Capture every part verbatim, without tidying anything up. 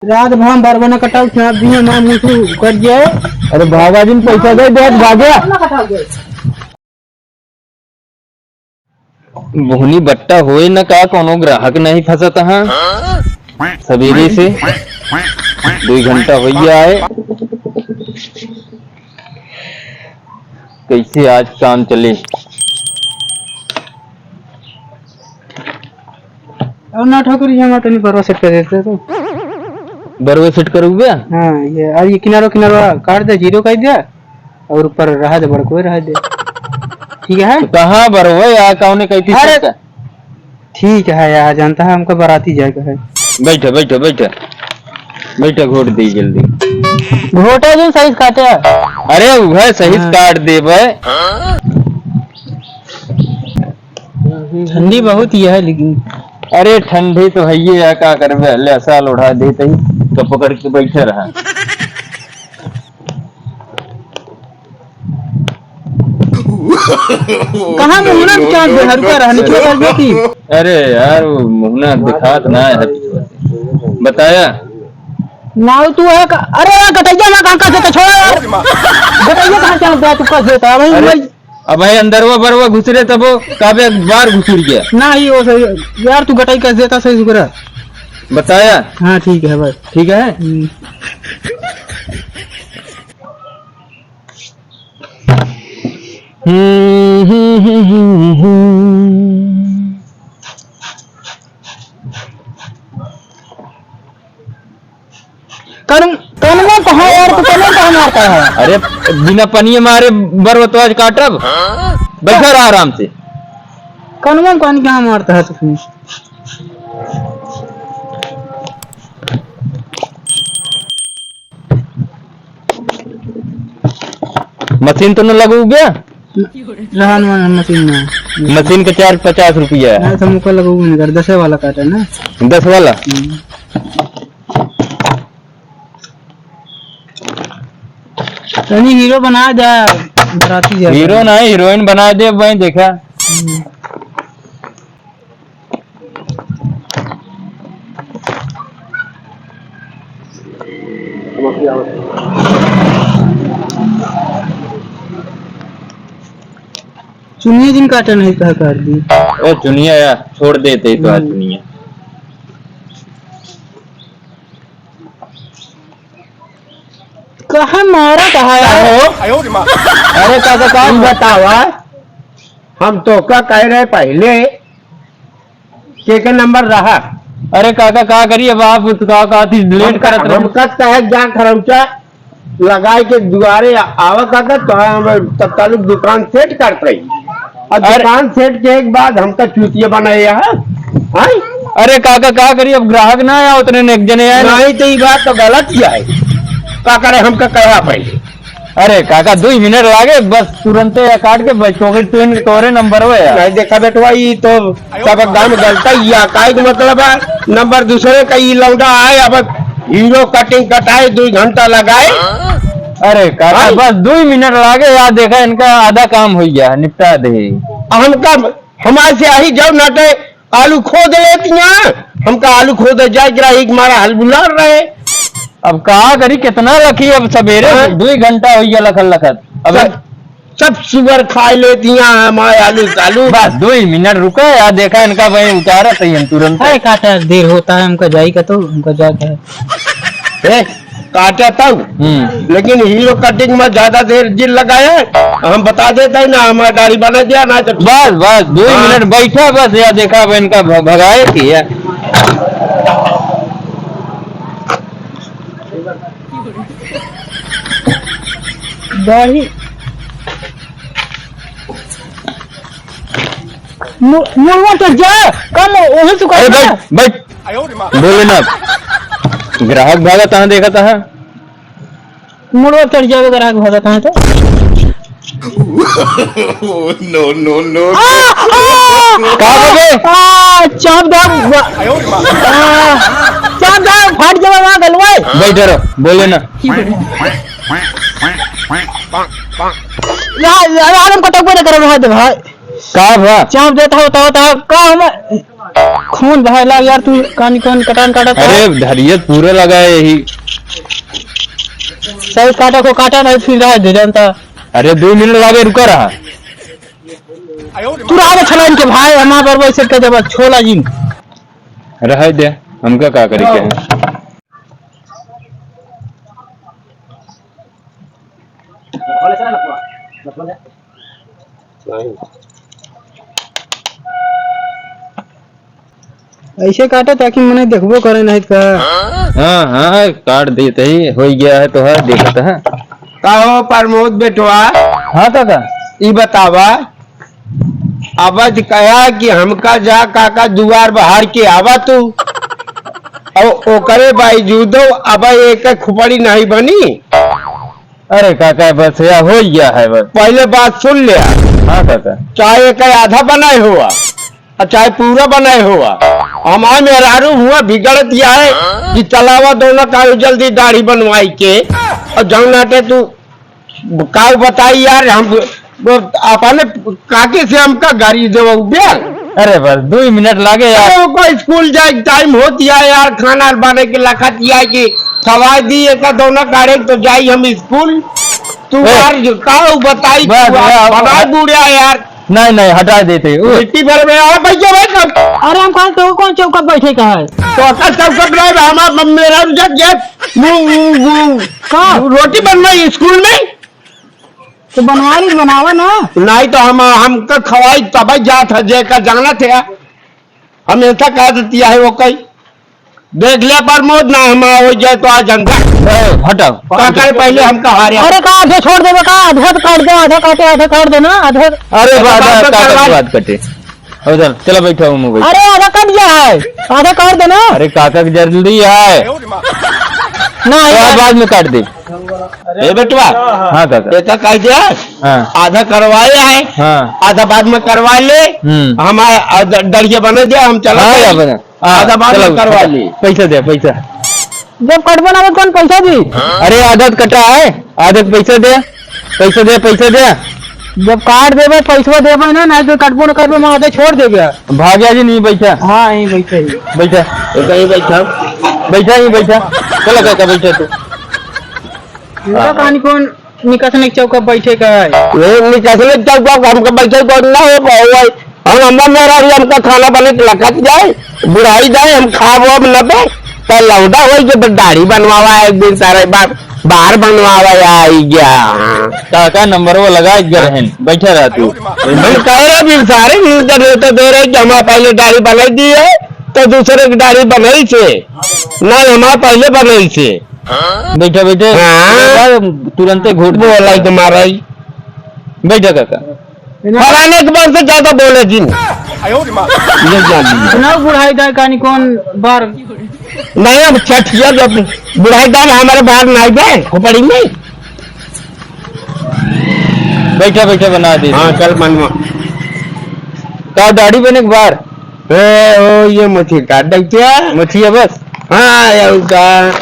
रात भर हम बरवा न कटाऊ, छाप दिए, मार मुसु कर दिए। अरे बाबा जी ने पैसा दे दे, भागे। मोहनी बट्टा होए न का, कोनो ग्राहक नहीं फंसत हाँ। सवेरे से दुई घंटा हो गया है। कैसे आज काम चले? और ना ठोकरी, हम तनी बरवा सेट कर देते तो। बरवा सेट करूबे? हाँ, ये, और ये किनारो किनारो काट दे, जीरो कर दे, और ऊपर रहा दे, बड़को रहा दे। ठीक है? तो कहाँ बरवा या कौने कहती अरे, सेट कर? ठीक है यार, जानता है हमका बाराती जाए का है। बैठे, बैठे, बैठे, बैठे, घोट दे जल्दी। घोटा जो सही से काटे। अरे उहे सही से हाँ। काट देबे। ठंडी बहुत ही है लेकिन। अरे ठंडी तो है ही है, का करबे, ले साल ओढ़ा देते ही तो पकड़ के बैठे रहा। कहाँ मुहना के चाँद दे, हल्का रहा, निकल कर जाती। अरे यार, वो मुहना दिखात ना है। बताया? ना, तू है का? अरे यार, गटैया ना कहाँ का देता, छोड़ा यार। गटैया कहाँ चाँद दे, तू का देता? भाई, अरे, भाई। अब भाई, अंदरवा बरवा घुसरे तब वो काबे बार घुसर गया। ना, ही वो सही। यार, तू गटाई कैसे देता, सही सुकरा। बताया? हाँ, ठीक है, बस। ठीक है? हम्म। कन-, कनवा कहाँ यार, तू कनवा कहाँ मारता है? अरे, बिना पनिये मारे बरवा तो आज काटब। बैठा रहा आराम से। कनवा कौन कहाँ मारता है तू? मशीन तो न लगउबे? रहन वहन मशीन में। मशीन के चार्ज पचास रुपया है। नहीं, तो मुका लगउबे नहीं कर, दसे वाला काटे ना। दस वाला? हम्म। तनी हीरो बना दे, बराती जा। हीरो नहीं, हीरोइन बना दे, वहीं देखा। हम्म। चुनिया जिन काटे नहीं कहा कर दी। ए, चुनिया यार, छोड़ देते ही तो आज हम्म। चुनिया। कहाँ मारा कहाँ यार? हो? अरे काका, का तू बतावा, हम तो का कह रहे पहले, के के नंबर रहा? अरे काका, का करी अब आप, तो का, का थी delete हमका, करत रहे। हमका कहे जा खरौचा लगाए के दुआरे आवा काका, तो हम तत्कालिक दुकान सेट करत रही। अब अरे दुकान सेट के एक बाद हमका चूतिया बनाए यहाँ, हैं? अरे काका, का करी अब ग्राहक ना आया, उतने ने एक जने आए ना। नहीं तो ये बात तो गलत ही है। का करे हमका कहा पहले? अरे काका, दुई मिनट लागे, बस तुरंते या काट के बस तोके, तोरे नंबर हो यार। नहीं देखा बेटवा, ई तो सब काम गलता ही है। काहे के मतलब है, नंबर दूसरे का ई लौंडा आए, अब हीरो कटिंग कटाए, दुई घंटा लगाए। अरे काका, हाँ? बस दुई मिनट लागे यार, देखा इनका आधा काम हो गया, निपटा दे। हमका, हमारे से आही जाओ नाटे आलू खोद लेतिया, हमका आलू खोदे जाए, ग्राहक मारा हलबुलार रहे। अब का करी, कितना रखी, अब सवेरे हाँ। दुई घंटा होइ गया लखत लखत। अब सब, सब सुअर खाए लेतिया हमारे आलू सालू। बस दुई मिनट रुका यार, देखा इनका भाई उतारा सही हम तुरंत। अरे काटा देर होता है, हमका जाई का तो, हमका जाता है। ए, काटा तब। हम्म। लेकिन हीरो कटिंग में ज्यादा देर जिन लगाया, हम बता देते हैं ना, हमारा दाढ़ी बना दिया ना तो। बस, बस, दुई हाँ। मिनट बैठा बस, या देखा अब इनका भ-, भगाए की है। दाढ़ी मु-, मुड़वा तो जा, कम ओही से अरे करना। बैठ, बैठ। बोले ना, ग्राहक भागा तहाँ देखा तहाँ। मुड़वा चढ़ जावे ग्राहक भागा तहाँ तो। No, no, no, no। आ, आ, का बोले? आ, चाप दाब, आ, चाप दाब, फाट जावे वहाँ गलवाए। बैठे रहो, बोले ना। यार, यार, आराम कटक बोले करो भाई, दे भाई। का बा? चाप देता होता, होता, का हम खून बहाए लाग यार, तू कानी कौन कटान काटत है? अरे धरियत पूरा लगा है यही। सही काटा को काटा नहीं, फिर रहा दे जानता। अरे दो मिनट लागे, रुका रहा। तू रहा छलाइन के भाई, हमार बरबर से कह देबा, छोला जी। रहे दे, हमका का करे के है? ऐसे काटो ताकि मने देखबो करे नहीं का। हाँ, हाँ, काट देते ही, हो गया है तो है, देखत है। का हो प्रमोद बेटवा? हाँ काका। ई बतावा, अब कहा कि हमका जा काका दुआर बहार के आवा तू। और ओकरे बावजूदो अब एक खुपड़ी नहीं बनी। अरे काका, बस या हो गया है बस। पहले बात सुन ले। हाँ काका। चाहे एक आधा बनाए हुआ और चाहे पूरा बनाए हुआ, हमार मेहरारू हुआ बिगड़त या है कि चलावा दोनों का जल्दी दाढ़ी बनवाई के। और जौन नाटे तू काऊ बताई यार, हम वो अपने काके से हमका गाड़ी देवो बे। अरे बस दो ही मिनट लागे यार। अरे ओको स्कूल जाए के टाइम होत या यार, खाना बने के लखत या कि खवाए दी एक दोनों काढ़े तो जाई हम स्कूल। तू ए, यार काऊ बताई, बस, तू यार, बना बूढ़ा यार। नहीं, नहीं, हटा देते। ओ। मिट्टी भर में आ भैया भाई कब? अरे हम कहा तो कौन चौका बैठे का है? तो असल चौका बनाए हमारा मेहरारू जब गया वो, वो, वो, का? रोटी बनवाई स्कूल में। तो बनवा ली, बनावा ना। नहीं तो हम, हमका खवाई तब जात है, जेका जाना थे। हम ऐसा कह देती है वो कहीं। देख ले प्रमोद, ना हम हो जाए तो आज हम ए, हटाओ। का करे पहले हमका हारे। अरे का आधे छोड़ देबे का? आधा तो काट दे, आधा काटे, आधा काट दे ना, आधा। अरे बात, बात, बात, बात, बात, बात कटे। हो चल, चला बैठा हूँ मैं बैठा। अरे आधा कट गया है, आधा काट दे ना। अरे काका की जल्दी है। ना, तो आज यार। बाद में काट दे। ए बेटवा, हाँ काका। एका कह दे, हाँ। आधा करवाए है, हाँ। आधा बाद में करवा ले, हम्म। हमारा आधा डढ़िया बना दे, हम चला हाँ, जाए। या बना। हाँ, आधा बाद चलो, में करवा ली। पैसा दे, पैसा। जब कटबो ना, तो कौन पैसा दी? अरे, आधा तो कटा है, आधा के पैसा दे, पैसा दे, पैसा दे। जब काट देबे, पैसवा देबे ना, नहीं तो कटबो ना करबे, मैं आधे छोड़ देबे। भाग्या जी नहीं बैठा। हाँ, यहीं बैठा ही। बैठा। तो कहीं बैठा। बैठा ही बैठा। चलो काका, बैठा तू। इनका कहानी कौन निकसने के चौका बैठे का है? ये निकसने के चौका हमको बैठे कौन ना हो, भाई। हम अम्मा मेहरारू हमका खाना बने के लखत जाए, बुढ़ाई जाए, हम खाब वाब न पे, तो लौंडा होई के बस दाढ़ी बनवावा एक दिन सारा बार, बार बनवावा आई गया। काका नंबर वो लगा एक रहन, बैठा रह तू। हम कह रहे भी सारे न्यूज़ कर रहे तो दे रहे कि हमारे पहले दाढ़ी बनाई दी है, तो दूसरे की दाढ़ी बनाई से, ना हमारे पहले बनाई से। बैठा, बैठा। हाँ। तुरंते घोट दे। बोला तुम्हारा ही। बैठा काका। फलाने के बारे से ज्यादा बोले जिन। ये जान लीजिए। सुनाओ बुढ़ाई दाई कहानी कौन बार? नहीं, अब चटिया जब बुढ़ाई दाई हमारे बाहर नहीं गए, खोपड़ी में। बैठा, बैठा बना दे। हाँ, चल मनवा। का दाढ़ी बने के बार? ए, ओ, ये मछली काट दे क्या? मछली है बस? हाँ, ये उसका।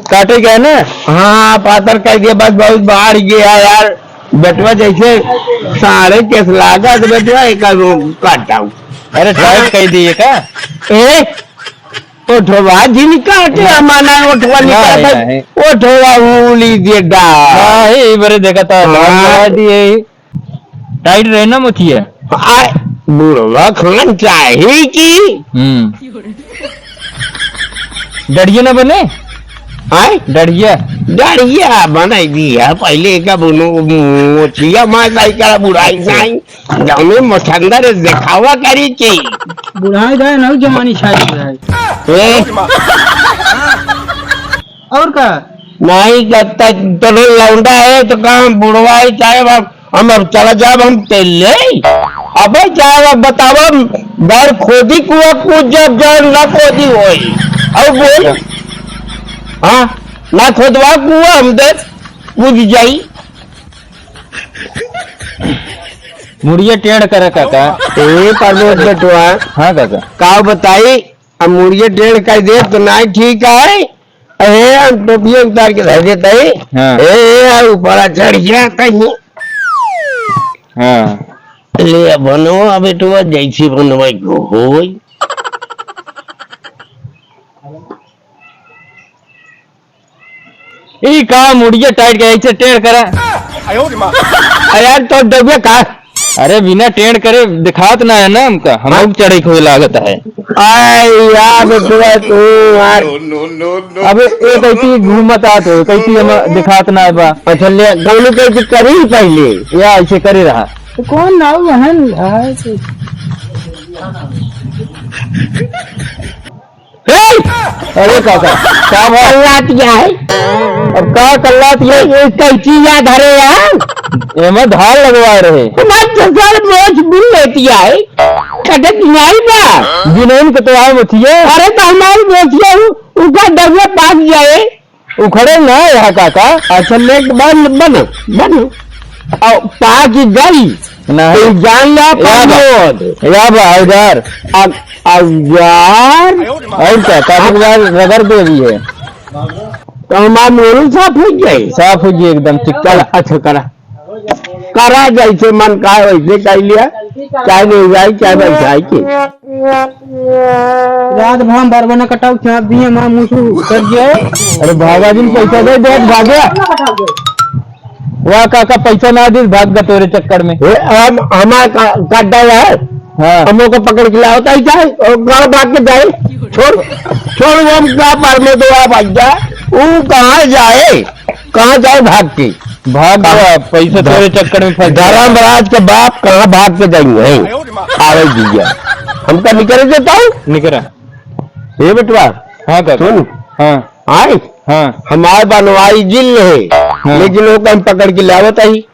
काटे गए ना? हाँ, पातर कह दिया, बस बहुत बाहर गया यार। बेटवा जैसे साढ़े केस लागत, बेटवा एक काटा। अरे, टाइट हाँ। कह दिए का? ए, ओठवा जिन काटे, हाँ। हमारा ओठवा नहीं, निकाल नहीं। ओठवा उली दे डा। नहीं, बरे देखा था, हाँ। लगा दिए। टाइट रहे ना मोतिया। आय, बुढ़वा खान चाही कि हम्म। डढ़िया ना बने? आय? डढ़िया। डढ़िया बनाई दी है, पहले का बुनो, मोतिया मार लाई करा बुढ़ाई साई, जौने मोठंदर देखावा करी कि। बुढ़ाई जाए ना, जवानी छाई जाए। ए? और का? नहीं, जब तक तोरे लौंडा है, तो काम बुढ़वा ही चाहे बाप, हम अब चला जाब, हम तेल ले। अबे जाए, अब बतावा, बैर खोदी कुआ कूद जब जान ना खोदी होई। और बोल, हाँ, ना खोदवा कुआ हम दे कूद जाई। मुड़िया टेढ़ करे काका। ए, प्रमोद बेटवा। हाँ काका। का बताई, अब मुड़िया टेढ़ कर दे तो ना ठीक है। ए, हम टोपिया उतार के धर देते हैं। हाँ। ए, ए, ऊपर चढ़ गया कहीं। हाँ। ले बनवा बेटवा, जैसे बनवा को होई। ई का मुड़िया टाइट के ऐसे टेढ़ करा? आयो रे माँ। अरे यार, तो डबे का? अरे बिना टेढ़ करे दिखात ना है ना हमका, हम हाँ। लोग चढ़े खोए लागत है। आय यार, बेटवा तू यार। No, no, no, no। अबे एक ऐसी घूमत आत हो, कैसी हम दिखात ना है बा। अच्छा ले, गौलू कैसे करी पहले? या ऐसे करे रहा। तो कौन नाऊ बहन है? ए! अरे काका, का बात? कल्लात क्या है? अब का कल्लात ये? ये कैंची या धरे यार? एमे धार लगवा रहे। मैं तो सर मोछ बिन लेती है। कटत नहीं बा। बिनैन के तो आए मोछिए। अरे तो हमारी मोछिए उ-, उका डबे पाक जाए। उखड़े ना यहाँ काका। अच्छा, लेट बन, बन, बन। अब पाक गई। नहीं। तो जान ला या बा-, पाक। या बा, औजार। अब औजार? और क्या, काका के बाद रगड़ दे रही है। तो हमार मोरू साफ हो जाए। साफ हो जाए एकदम, चिक्कन। करा, अच्छा, करा। करा जैसे मन का वैसे कर लिया, चाहे ले जाए, चाहे बैठाए के। रात भर हम बरबना कटाऊ छाप दिए, माँ मुसु कर दिए। अरे बाबा जी ने पैसा दे दे, भागे। वाह काका, पैसा ना दे, भाग गया तेरे चक्कर में। ए, हम, हमार का, काटा है। हाँ। हम ओके पकड़ के लावत आई जाए, और गाँव भाग के जाए। छोड़, छोड़, हम का पर में दो आप आई जाए। वो कहाँ जाए? कहाँ जाए भाग के? भाग कहाँ? गया, पैसा तेरे चक्कर में फंस गया। धर्मराज के बाप कहाँ भाग के जाएंगे? हैं? आवे जीजा, हमका निकरे देता हूँ। निकरा। ए बेटवा, हाँ काका। सुन। हाँ। आए? हाँ। हमार बनवाई जिल है, हाँ। लेकिन वो हम पकड़ के लावत आई।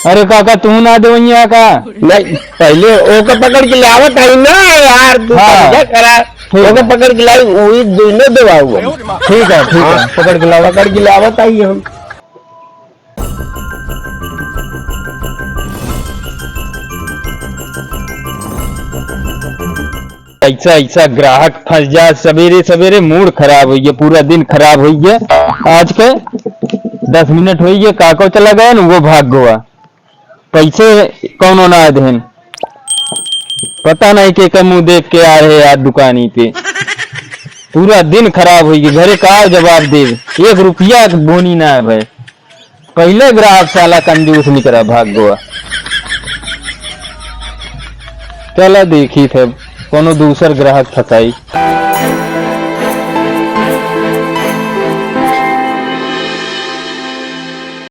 अरे काका, तू ना देवइया का? नहीं, पहले ओके पकड़ के लावत आई ना यार, तू हाँ। समझा करा। ठीक ओके है। पकड़ के लाई, वही दोनों दबाऊ है। ठीक है, ठीक है, हाँ। पकड़ के लाओ। पकड़ के लावत आई हम। ऐसा, ऐसा ग्राहक फंस जा, सवेरे, सवेरे मूड खराब होइ गया, पूरा दिन खराब होइ गया। आज के दस मिनट होइ गया, काको चला गया न, वो भाग गवा। पैसे कौनो ना देन, पता नहीं के का मुंह देख के आ रहे यार दुकानी पे। पूरा दिन खराब होइ गया, घरे का जवाब देब, एक रुपया के बोनी ना है भाई। पहले ग्राहक साला कंजूस निकरा, भाग गवा। चला देखी थे, कोनो दूसर ग्राहक फंसाई।